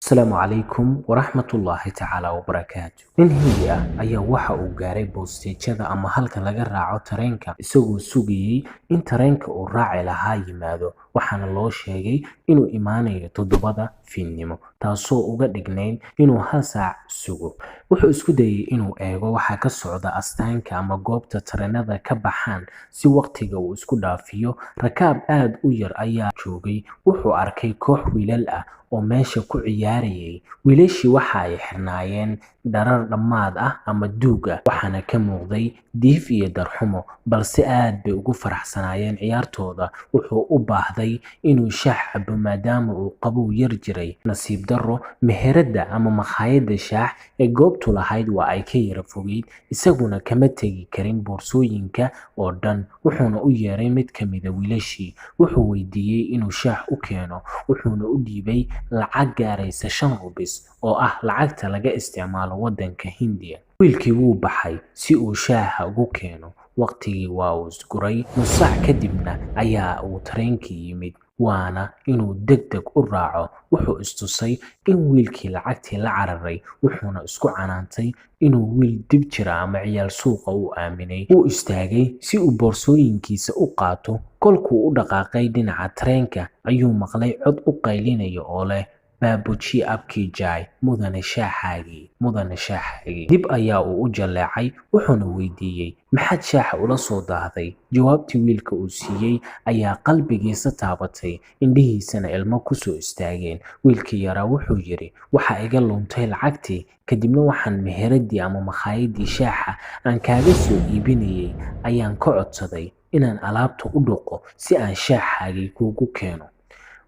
Asalaamu calaykum waraxmatullaahi tacaala wabarakaatu. Nin Hindi ah ayaa waxa uu gaaray boosteejada ama halka laga raaco tareenka, isagoo sugayay in tareenka uu raaci lahaa yimaado. Waxaana loo sheegay inuu imaanayo 7da fiidnimo, taasoo uga dhignayd inuu hal saac sugo. Wuxuu isku dayay inuu eego waxa ka socda astaanka ama goobta tareenada ka baxaan si waqtiga uu isku dhaafiyo. Rakaab aad u yar ayaa joogay. Wuxuu arkay koox wiilal ah oo meesha ku ciyaarayay. Wiilashii waxa ay xirnaayeen dharar dhammaad ah ama duug ah, waxaana ka muuqday diif iyo darxumo, balse aad bay ugu faraxsanaayeen ciyaartooda. Wuxuu u baahday inuu shaah cabo maadaama uu qabow yar jiray. Nasiib darro, meheradda ama makhaayadda shaah ee goobtu lahayd waa ay ka yara fogeyd, isaguna kama tagi karin boorsooyinka oo dhan. Wuxuuna u yeeray mid ka mid ah wiilashii, wuxuu weydiiyey inuu shaah u keeno, wuxuuna u dhiibay lacag gaaraysa 5 rupees oo ah lacagta laga isticmaalo waddanka Hindiya. Wiilkii wuu baxay si uu shaaha ugu keeno. Waqtigii waa uu isguray. Nus saac kadibna ayaa uu tareenkii yimid, waana inuu degdeg u raaco. Wuxuu istusay in wiilkii lacagtii la cararay, wuxuuna isku canaantay inuu wiil dib jira ama ciyaal suuqa u aaminay. Wuu istaagay si uu boorsooyinkiisa u qaato. Kolkuu u dhaqaaqay dhinaca tareenka ayuu maqlay cod u qaylinaya oo leh, "Babuji aapki chai, mudane shaahaagii, mudane shaahaagii." Dib ayaa uu u jalleecay, wuxuuna weydiiyey, "Maxaad shaaha ula soo daahday?" Jawaabtii wiilka uu siiyey ayaa qalbigiisa taabatay, indhihiisana ilmo ku soo istaageen. Wiilkii yaraa wuxuu yidhi, "Waxaa iga luntay lacagtii, kadibna waxaan meheraddii ama makhaayadii shaaha aan kaaga soo iibinayay ayaan ka codsaday inaan alaabta u dhaqo si aan shaahaagii kuugu keeno."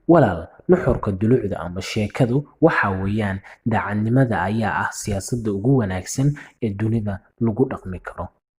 Walaal, nuxurka dulucda ama sheekadu waxa weeyaan daacadnimada ayaa ah siyaasadda ugu wanaagsan ee dunida lagu dhaqmi karo.